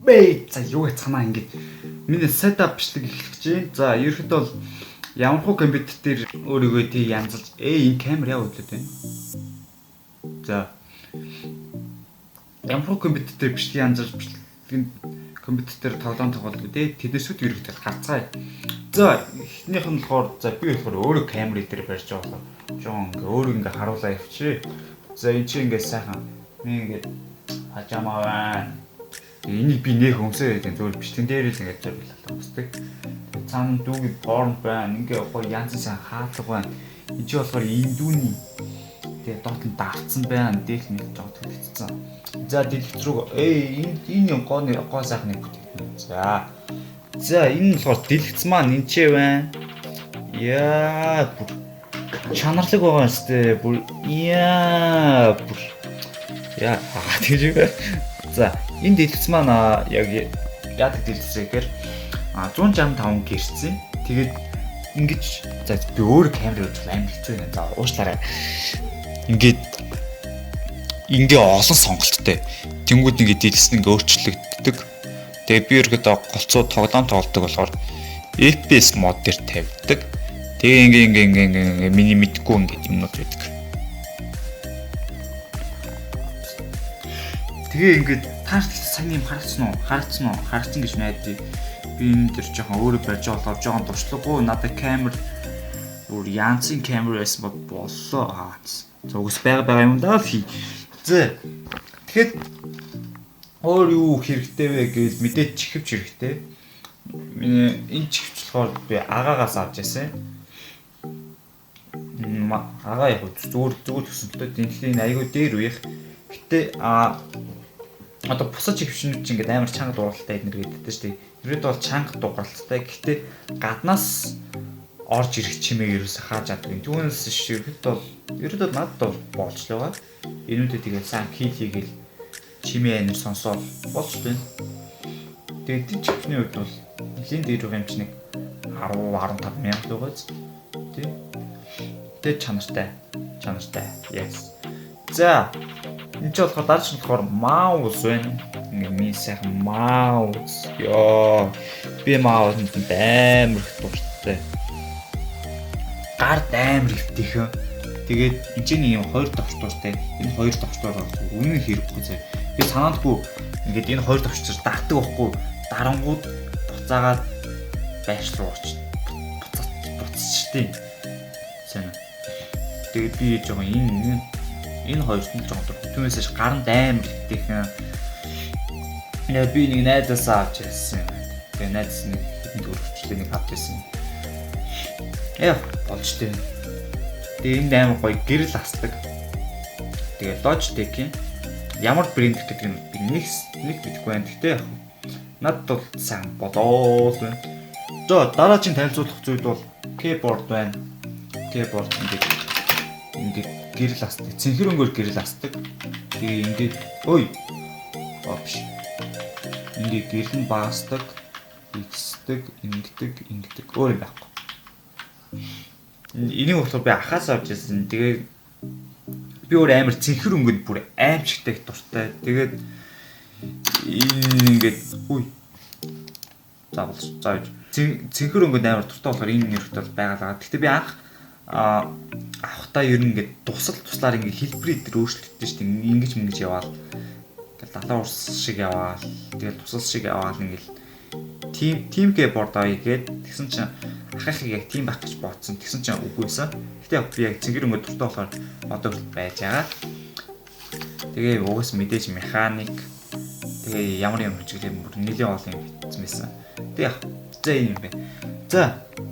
Бэ. За юу яцханаа ингээд миний setup бичлэг эхлэх гэж байна. За ерөөхдөө бол ямар хуу компьютер дээр өөрийгөө тий янзалж энэ камер яа хөдлөд байна. За ямар хуу компьютер дээр бичлэг янзалж бичлэг компьютер дээр тоглоом тоглодог тий тэднээсүүд ерөөхдөө гарцгаая. За эхнийх нь болохоор за би болохоор өөрөө камер дээр барьж байгаа болохоор жоон ингээ өөрөө ингээ харуулаа явчих. За энэ чи ингээ сайхан би ингээ пажама байна. Энийг би нэх өмсөө гэдэг зүгээр бичлэгэн дээр л ингээд зориулалаа өмсдөг. Тэгээ цаана дүүгийн порн байна. Ингээ гоё янз сайн хаалга байна. Энд чи болохоор индүүний тэгээ дот нь давцсан байна. Дээл мэл жоо төлөгдсөн. За дэлгэц рүү энэ энэ гоо гоо сайхны бүтээгдэхүүн. За. За энэ нь болохоор дэлгэц маань энэ ч байна. Яа бүр чанарлаг байгаа юм сте бүр яа бүр яа тэгж үү. За энэ дэлгэц маань яг яадаг дэлгэц вэ гэхээр 165 герцийн. Тэгээд ингэж за би өөр камер үзвэл амар хэцүү байна. За уушлаарай. Ингээд ингээ олон сонголттой. Тэнгүүд ингээ дэлгэц нь ингээ өөрчлөгддөг. Тэгээд би ерөөдөө голцоо тоглоом тоглодог болохоор FPS мод дээр тавьдаг. Тэгээ ингээ ингээ ингээ ингээ миний мэдгүй ингээ юмнууд байдаг. Тэгээ ингээд та нарт сайн юм харагдсан уу? Харагдсан уу? Харагдсан гэж найдаа. Би энэ дээр жоохон өөрөө барьж байгаа болохоор жоохон туршлагагүй. Надад камер бүр янзын камер байсан бол боллоо. За угс байгаа юм даа л хий. За тэгэхэд өөр юу хэрэгтэй вэ гэвэл мэдээж чихвч хэрэгтэй. Миний энэ чихвч болохоор би агаагаас авч яасан. Агаа яг зүгээр зүгээр төсөн л дээ. Энэ айгүй дээр үеих. Гэтэ одоо бусад чихвчнүүд чинь ингээд амар чанга дууралтай эднэр гэдэг шүү дээ. Ерөөд бол чанга дууралтай. Гэтэ гаднаас орж ирэх чимээг ерөөсө хааж чаддаг. Түүнээс ш ерөөд бол надад бол болж л байгаа. Энүүтэй тэгээд сайн кил хийгээл чимээ анир сонсоол болж байна. Тэгээд энэ чихвчний хувьд бол нэлийн дээр байгаа юм чинь нэг 10 15 мянга л байгааз. Тий. Тэгээд чанартай. Чанартай. Yes. За энэ ч болохоор дараач нь болохоор mouse байна. Ингээ миний сайхан mouse. Йоо. Би mouse-нд амар их дуртай. Гард амар ихтэйхэн. Тэгээд энэ ч нэг юм хоёр товчтууртай. Энэ хоёр товчтуур үнэн хэрэггүй заяа. Би санаандгүй ингээд энэ хоёр товчтоор дартаг байхгүй. Дарангууд буцаагаад байш руу орч буцчихтiin. Сайн. Тэгээд би жоохон энэ хоёрт нь жоохон дуртай. Түүнээс хойш гаранд амар ихтэйхэн. Яа би нэг найзаасаа авч ирсэн юм. Тэгээ найз нэг хэдэн төгрөгчлээ нэг авч ирсэн. Яа болж тээ. Тэгээ энд амар гоё гэрэл асдаг. Тэгээ Logitech-ийн ямар брэнд гэдэг нь би нэг мэдэхгүй байна. Гэтэ яг надад бол сайн болоо л байна. За дараагийн танилцуулах зүйл бол keyboard байна. Keyboard ингээд гэрэл асдаг. Цэнхэр өнгөөр гэрэл асдаг. Тэгээ ингээд ой. Биш. Ингээд гэрэл нь багасдаг, ихсдэг, ингэдэг, ингэдэг өөр юм байхгүй. Энийг болохоор би ахаас авч ирсэн. Тэгээ би өөр амар цэнхэр өнгөнд бүр аимшигтай их дуртай. Тэгээд энэ ингээд үй. За болж. За цэнхэр өнгөнд амар дуртай болохоор энэ нэрхт бол байгалаа. Гэхдээ би анх авахтаа ер нь ингээд тусал туслаар ингээд хэлбэрийг тэр өөрчлөгдсөн шүү дээ. Ингэж мингэж яваал. Тэгэл далайн урс шиг яваал. Тэгэл тусал шиг яваал ингээд тим keyboard авъя гээд тэгсэн чинь ахыхыг яг тийм байх гэж бодсон. Тэгсэн чинь үгүй байсан. Гэтэ би яг цэнгэр өнгө дуртай болохоор одоо байж байгаа. Тэгээ угаас мэдээж механик тэгээ ямар юм хүчгэлээ бүр нэлийн олон юм битсэн байсан. Тэгээ яг за юм бэ. За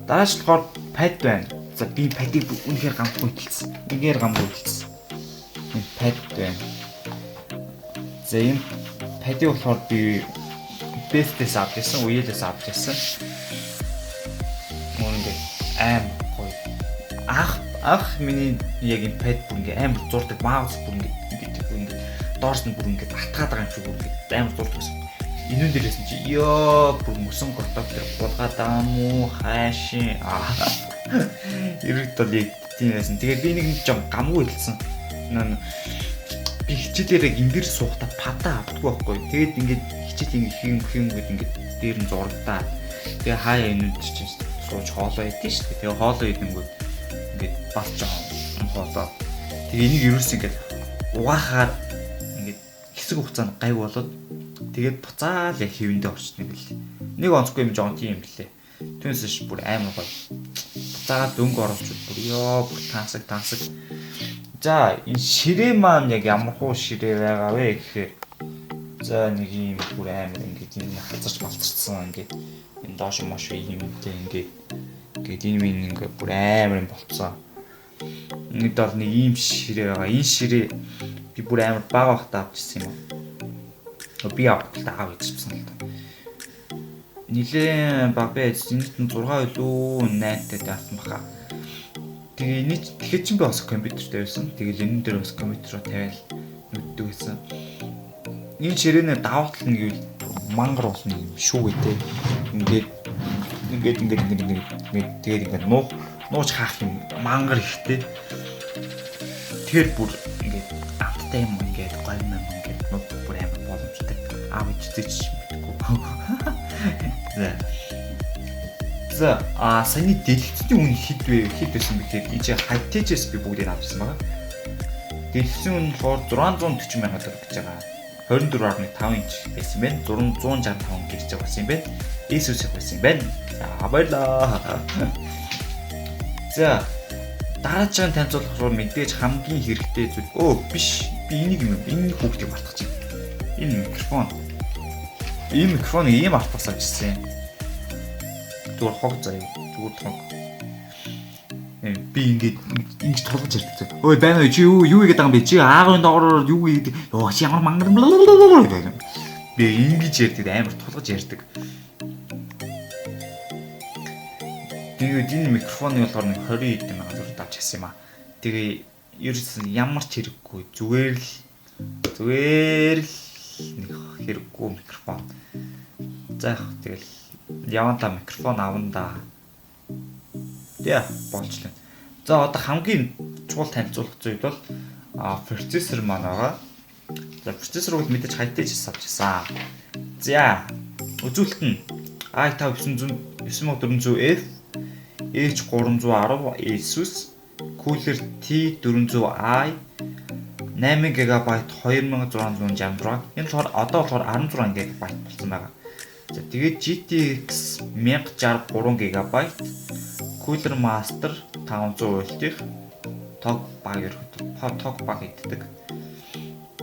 дараач болохоор pad байна. За би pad-ыг үнэхээр гамгүй хэлсэн. Үнэхээр гамгүй хэлсэн. Энэ pad байна. За энэ pad-ыг болохоор би Best-ээс авч ирсэн, үеэлээс авч ирсэн. Мөн ингээд аим гоё. Анх миний яг энэ pad бүр ингээд амар зурдаг, mouse бүр ингээд ингээд доорс нь бүр ингээд атгаад байгаа юм шиг бүр ингээд амар зурдаг гэсэн. Энүүн дээрээс нь чи ёо бүр мөсөн готог тэр булгаад аа муу хайшин аа. Ерөөд бол яг тийм байсан. Тэгээд би нэг жоо гамгүй хэлсэн. Би хичээлээрээ энэ дэр суухдаа падаа авдаггүй байхгүй. Тэгээд ингээд хичээл ингээ хийм хиймгээд ингээ дээр нь зурагдаа. Тэгээ хаяа энүүд чинь сууж хоолоо идэн шүү дээ. Тэгээ хоолоо идэнгүүд ингээд бас жоохон хоолоо. Тэгээ энийг ерөөс ингээд угаахаар ингээд хэсэг хугацаанд гайг болоод тэгээд буцаал яг хэвэндээ орчихно гэл. Нэг онцгүй юм жоон тийм юм лээ. Түүнээс ш бүр амар гоё. Буцаагаад өнгө оруулж бүр ёо бүр тансаг тансаг. За, энэ ширээ маань яг ямар хуу ширээ байгаа вэ гэхээр за нэг юм бүр амар ингээд энэ хазарч малцарсан, ингээд энэ доош мош юмтэй ингээд ингээд энэ минь ингээд бүр амар юм болцсон. Нэг дол нэг ийм ширээ байгаа. Энэ ширээ би бүр амар бага байхдаа авчихсан юм аа. Би авах л аав идчихсэн л та. Нилээн баг байж, энэт нь 6 илүү 8-тай авсан баха. Тэгээ энэ тэгэхээр чинь би бас компьютертэй байсан. Тэгэл энэ дээр бас компьютероо тавиал нүддэг байсан. Энэ ширээний давуу тал нь гэвэл мангар болно юм шүү гэдэг. Ингээд ингээд ингээд ингээд ингээд тэгээд ингээд нуух нууж хаах юм мангар ихтэй. Тэгэхээр бүр ингээд амттай юм, ингээд гоё юм, ингээд нуух бүр амар боломжтой. Аав ичзээч мэдгүй. За. За, а саяны дэлгэцний үн хэд вэ? Хэд байсан бэ гэхээр энэ чинь Hightech-ээс би бүгдийг авчихсан байгаа. Дэлгэцний үн болохоор 640 сая төгрөг гэж байгаа. 24.5 инч байсан байна. 665 гэрч байсан юм байна. Asus байсан юм байна. За, баярлаа. За, дараагийн танилцуулах руу мэдээж хамгийн хэрэгтэй зүйл. Өө, биш. Би энийг юм. Энэ хүүхдийг мартах чинь. Энэ микрофон. Энэ микрофоныг ийм артаас авчихсан юм. Зүгээр хог заяа. Зүгээр хог. Би ингээд ингэж тулгаж ярьдаг. Ой, байна уу, чи юу юу хийгээд байгаа юм бэ? Чи аагын доогоор юу хийгээд? Йоо, чи ямар мангар гэх. Би ингэж ярьдаг, амар тулгаж ярьдаг. Тэгээд энэ микрофоны болохоор нэг 20 хэдэн мянган төгрөг авч яасан юм аа. Тэгээ ерөөсөн ямар ч хэрэггүй, зүгээр л нэг хэрэггүй микрофон. За яг тэгэл яван та микрофон авна да. Тэгээ болчлаа. За, одоо хамгийн чухал танилцуулах зүйл бол процессор маань байгаа. За, процессор бол мэдээж Hightech авчихсан. За, үзүүлэлт нь i5 900 9400F H310 Asus Cooler T400i 8 ГБ 2666. Энэ болохоор одоо болохоор 16 ГБ болсон байгаа. За, тэгээд GTX 1063 ГБ Cooler Master 500 вольтын тог баг, ерөөхдөө тог баг иддэг.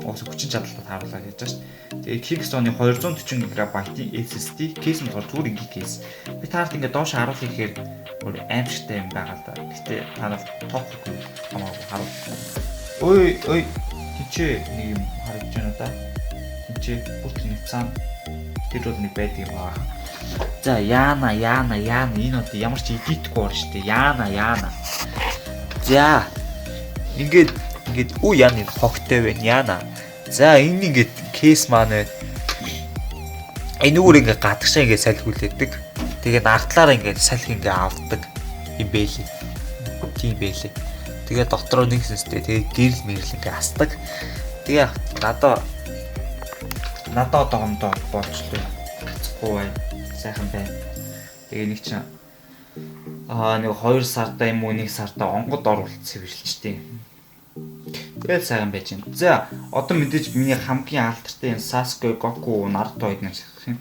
Уус хүчин чадалтай тааруулаа гэж байна шүү. Тэгээ Kingston-ы 240 ГБ-ийн SSD case нь болохоор зүгээр ингийн case. Би таарт ингээд доош харуулах гэхээр бүр аимшигтай юм байгаа л да. Гэтэ та нар тоохгүй хамаагүй харуул. Ой ой, тийчээ нэг юм харагдаж байна да. Тийчээ бүртэл нэг цаана тэр бол нэг байдаг юм аа. За, яана яана яана, энэ одоо ямар ч edit гүй орно шүү дээ. Яана яана. За, ингээд ингээд үү, яана, энэ хогтой байна, яана. За, энэ ингээд case маань байна. Энүүгээр ингээд гадагшаа ингээд салхиулээдэг. Тэгээ нартлаараа ингээд салхи ингээд авдаг юм бэлээ. Тийм бэлээ. Тэгээ дотроо нэг сүнстэй тэгээ гэрэл мэрэл ингээд асдаг. Тэгээ надаа одоохондоо болчлоо. Гацхгүй байна. Сайхан байна. Тэгээ нэг чинь нэг 2 сарда юм уу, 1 сарда онгод оруулалт цэвэрлжтэй. Тэгээд сайхан байж байна. За, одоо мэдээж миний хамгийн алдартай энэ Sasuke, Goku, Naruto гэдэг нэг юм.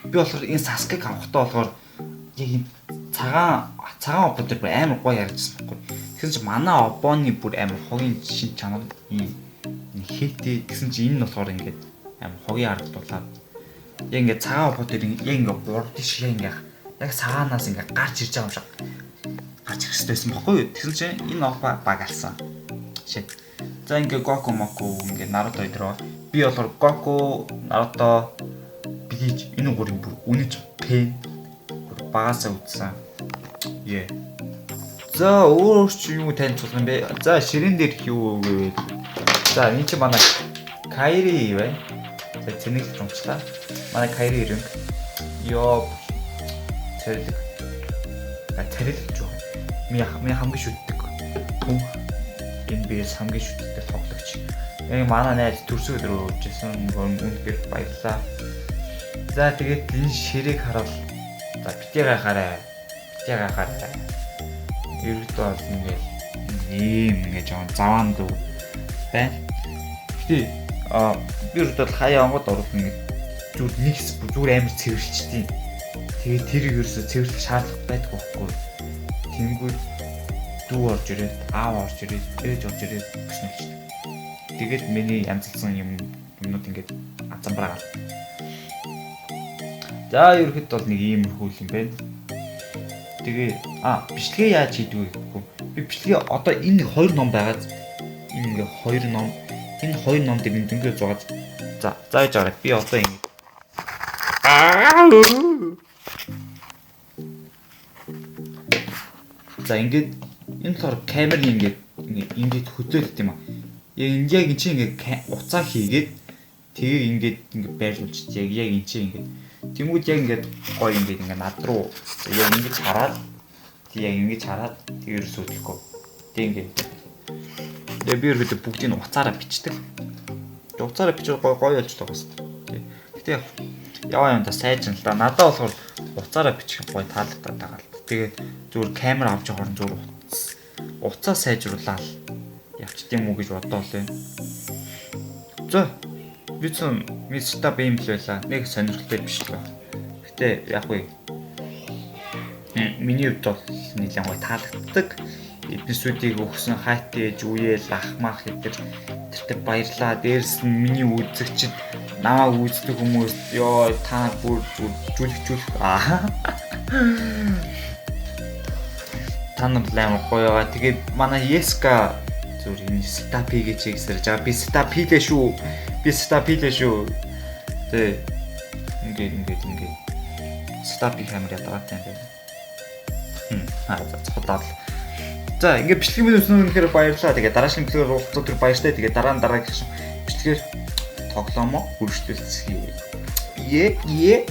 Би болохоор энэ Sasuke-г авахдаа болохоор яг энэ цагаан цагаан опо дээр бүр амар гоё харагдсан байхгүй. Тэгсэн чинь манай опоны бүр амар хогийн шин чанар ийм хээтэй, тэгсэн чинь энэ нь болохоор ингээд амар хогийн харагдуулаад яг ингээд цагаан опо дээр яг ингээд гурав тийш яг ингээд яг цагаанаас ингээд гарч ирж байгаа юм шиг гарч ирэх хэрэгтэй байсан байхгүй юу? Тэгсэн чинь энэ опо баг алсан. Shit. За, ингээ Гоку Моку, ингээ Наруто өдрөө. Би болохоор Гоку, Наруто, Bleach энэ гурийн бүр үнэж fan. Бүр багасаа үзсэн. Е. За, өөр чи юу танилцуулах юм бэ? За, ширээн дээр юу гэвэл за, энэ чи манай Кайри байна. За, цэнэглэж унчлаа. Манай Кайри Ирвинг. Йоо, царилэг. А, царилэг жоо. Миний хамгийн шүтдэг хүн. NBA-с хамгийн шүтдэг тоглогч. Яг манай найз төрсөн өдрөө өгчээсэн. Үнэхээр баярлалаа. За тэгээд энэ ширээг хараад за битгий гайхаарай. Битгий гайхаарай. Ерөөдөө бол ингээл ийм ингээ жоон заваан дүү байна. Гэтэ би ерөөдөө бол хаяа онгод оруулах ингээ зүгээр нэг зүгээр амар цэвэрлчихдээ. Тэгээд тэрийг ерөөсөө цэвэрлэх шаардлага байдгүй байхгүй. Тэнгүүд дүү орж ирээд, аав орж ирээд, ээж орж ирээд гэсэн хэлчихдэг. Тэгээд миний янзлсан юмнууд ингээд азамбараа гал. За ерөөхдөө бол нэг иймэрхүү юм байна. Тэгээ бичлэгээ яаж хийдэг вэ гэхгүй. Би бичлэгээ одоо энэ хоёр ном байгаад энэ ингээ хоёр ном, энэ хоёр ном дээр дөнгөө зугаад за зааж аваад би одоо ингэ за ингээд энэ болохоор камерны ингээд хөдөөлт юм аа. Яг энэ чи ингээд уцаа хийгээд тэгээ ингээд ингээд байрлуулчих. Яг энэ чи ингээд тэнгууд яг ингээд гоё ингээд ингээд над руу яг ингэж хараад тэг яг ингэж хараад тэг ерөөс хөдлөхгүй. Тэг ингээд тэгээ би ерөөдөө бүгдийг нь уцаараа бичдэг. Тэг уцаараа бичвэл гоё гоё болж байгаа юм. Тэг. Гэтэ яг яваа юм да сайжин л да. Надад болохоор уцаараа бичих гоё таалагдаад байгаа л. Тэгээ зүгээр камер авч явахаар зүгээр уцаа сайжруулаад явчт юм уу гэж бодоол байна. За би цэн мистер ийм л байла. Нэг сонирхолтой биш л. Гэтэ яг үе миний хувьд бол нэлээд гоё таалагддаг. Эпизодыг өгсөн хайтай ээж үеэл ах мах гэдэг тэртээ баярлаа. Дээрс нь миний үзэгчд намайг үздэг хүмүүс ёо та бүр жүлх жүлх аа. Та нар амар гоё байгаа. Тэгээд манай Еска зүгээр энэ setup хийгээч гэсэрж байгаа. Би setup хийлээ шүү. Би setup хийлээ шүү. Тэ ингээд setup хийх амар ядаргаатай юм байна. За цохолоод. За ингээд бичлэгийн минь үзсэн үнэхээр баярлалаа. Тэгээд дараагийн бичлэгээр уулзах түр баяртай. Тэгээд дараа нь дараагийн бичлэгээр тоглоомоо үргэлжлүүлцгээе. Е.